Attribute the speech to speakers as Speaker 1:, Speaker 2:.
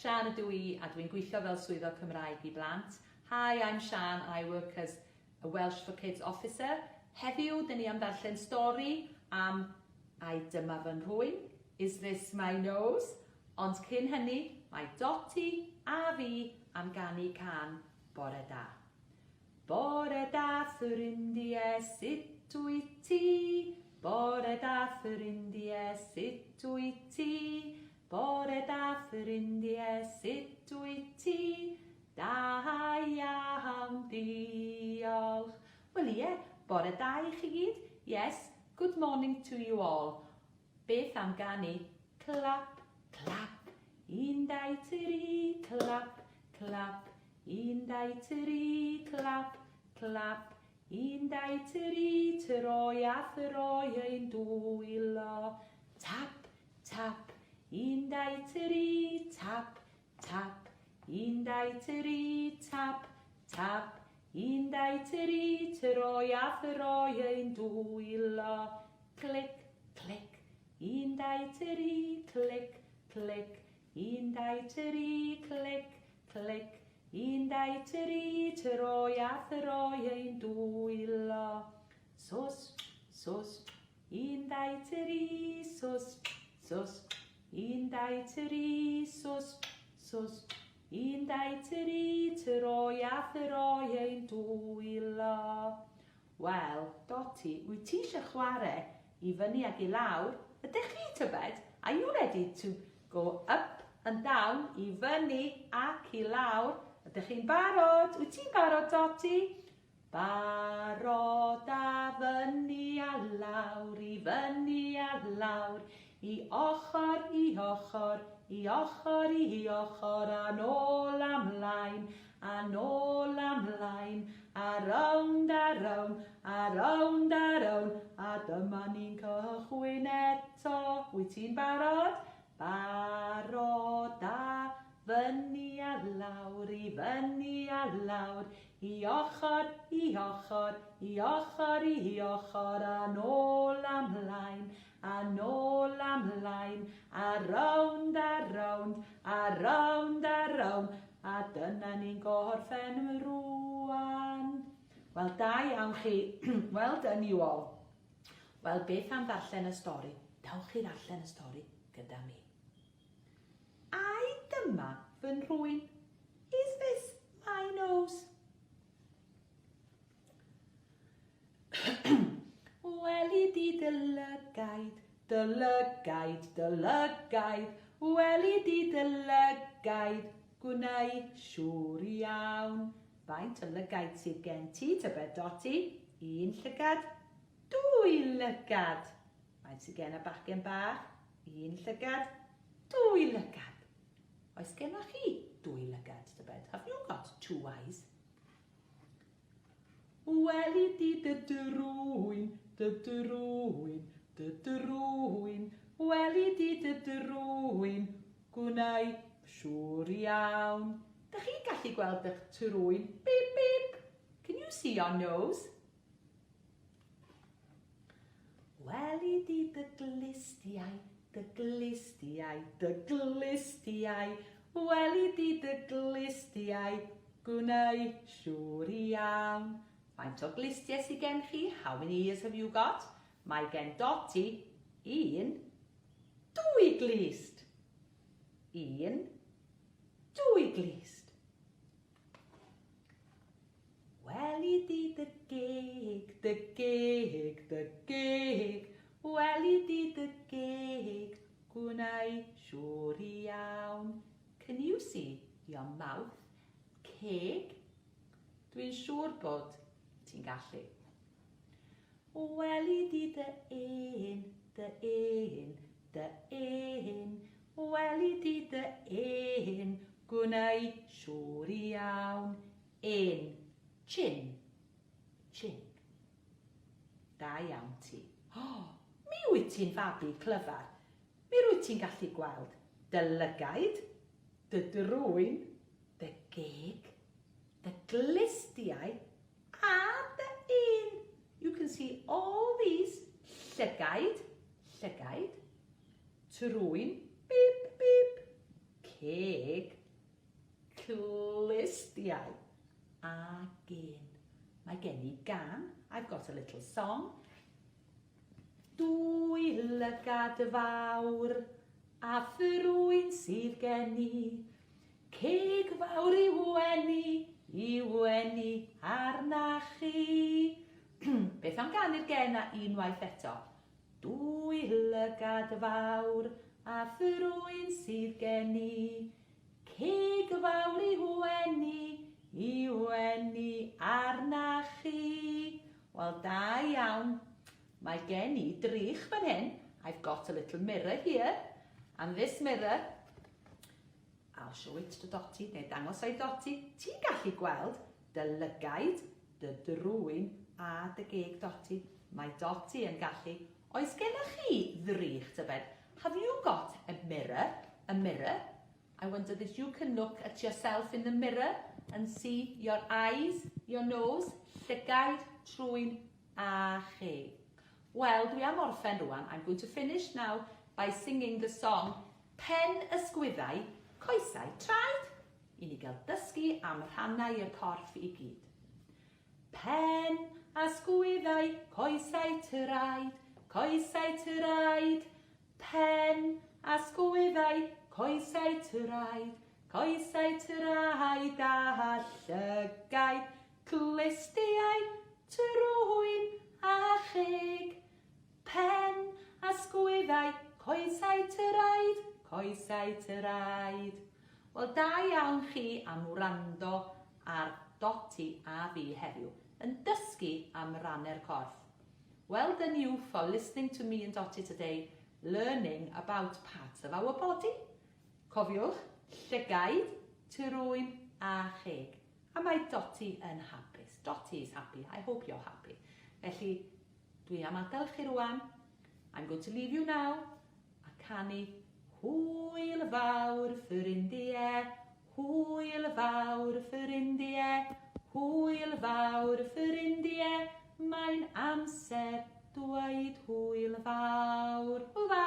Speaker 1: Siân ydw i a dwi'n gweithio fel Swyddog Cymraeg i Blant. Hi, I'm Siân and I work as a Welsh for Kids officer. Heddiw, dyn ni am ddarllen stori am Ai dyma fy nhrwyn? Is this my nose? Ond cyn hynny, mae Doti a fi am ganu cân Bore Da. Bore da ffrindie, sut wyt ti? Bore da ffrindie, sut wyt ti? Bore da ffrindie, sut wyt ti? Da iawn, diolch. Wel ie, bore da i chi gyd. Yes, good morning to you all. Beth am ganu clap, clap, un, dau, tri, clap, clap, Un, dau, tri, clap, clap. Un, dau, tri, troi a throi ein dwylo. Tap, tap. Un, dau, tri, tap, tap. Un, dau, tri, tap, tap. Un, dau, tri, troi a throi ein dwylo. Clic, clic. Un, dau, tri, clic, clic. Un, dau, tri, clic, clic. Un, dau, tri, troi a throi ein dwylo. Sws, sws. Un, dau, tri, sws, sws. Un, dau, tri, sws, sws. Un, dau, tri, troi a throi ein dwylo. Wel, Doti, wyt ti eisiau chwarae i fyny ag i lawr? Ydych chi, tybed? Are you ready to go up and down, i fyny ac i lawr? Ydych chi'n barod? Wyt ti'n barod, Doti? Barod a fyny a lawr, i fyny a lawr, i ochr, i ochr, i ochr, i ochr, a nôl a mlaen, A nôl a mlaen, a rownd a rownd, a rownd a rownd, a dyma ni'n cychwyn eto. Wyt ti'n barod? Barod a fyny a lawr, i fyny a lawr, i ochr, i ochr, i ochr, i ochr, a nôl a mlaen, a nôl a mlaen, a rownd a rownd, a rownd a rownd, a dyna ni'n gorffen rŵan. Wel, da iawn chi. Well done you all. Wel, beth am ddarllen y stori? Dawch i ddarllen y stori gyda mi. Ai dyma fy nhrwyn? Is this my nose? Weli di dy lygaid, dy lygaid, dy lygaid, weli di dy lygaid, gwnai siŵr iawn. Faint o lygaid sydd gen ti, tybed, Doti? Un llygad, dwy lygad. Faint sydd gen y bachgen bach? Un llygad, dwy lygad. Oes gennoch chi dwy lygad, tybed? Have you got two eyes? Weli di dy drwyn, dy drwyn, dy drwyn, weli di dy drwyn, gwnai siŵr iawn. Dych chi'n gallu gweld eich trwyn? Bip, bip! Can you see your nose? Weli di dy glustiau, dy glustiau, dy glustiau, weli di dy glustiau, gwnai siŵr iawn. Faint o glustiau sydd gen chi? How many ears have you got? Mae gen Doti un, dwy glust. Un, dwy glust. Weli di dy geg, dy geg, dy geg, weli di dy geg, gwnai siŵr iawn. Can you see your mouth? Ceg? Dwi'n siŵr bod ti'n gallu. Weli di dy ên, dy ên, dy ên, weli di dy ên, gwnai siŵr iawn. Ên, chin, chin. Da iawn ti. O, mi wyt ti'n fabi clyfar. Mi rwyt ti'n gallu gweld dy lygaid, dy drwyn, dy geg, dy glustiau a dy ên. You can see all these llygaid, llygaid, trwyn, bip, bip, ceg. Ceg, clustiau a gên. Mae gen i gân. I've got a little song. Dwy lygad fawr a thrwyn sydd gen i. Ceg fawr i wenu, i wenu arna chi. Beth am ganu'r gen a unwaith eto? Dwy lygad fawr a thrwyn sydd gen i, Ceg fawr i wenu, i wenu arna chi. Wel, da iawn. Mae gen i drych fan hyn. I've got a little mirror here. And this mirror, I'll show it to Dotty, neu dangos o'i Dotty. Ti'n gallu gweld dy lygaid, dy drwyn a dy geg Dotty. Mae Dotty yn gallu. Oes gennych chi ddrych tybed? Have you got a mirror? A mirror? I wonder that you can look at yourself in the mirror and see your eyes, your nose, llygaid, trwyn a cheg. Wel, dwi am orffen rwan. I'm going to finish now by singing the song Pen Ysgwyddau, Coesau, Traed i ni gael dysgu am rhannau i'r corff i gyd. Pen a sgwyddau, coesau traed, coesau traed, Pen a sgwyddau, coesau traed, coesau traed a llygaid, clustiau, trwyn a cheg. Pen a sgwyddau, coesau traed, coesau traed. Wel da iawn chi am wrando ar Doti a fi heddiw, yn dysgu am rannau'r corff. Well done you for listening to me and Dotty today, learning about parts of our body. Cofiwch, llygaid, trwyn a cheg. A mae Dotty yn hapus. Dotty is happy. I hope you're happy. Felly, dwi am adael chi rwan. I'm going to leave you now. A canu Hwyl fawr ffrindie, hwyl fawr ffrindie, hwyl fawr ffrindie, mae'n amser dweud hwyl fawr. Hwyl fawr!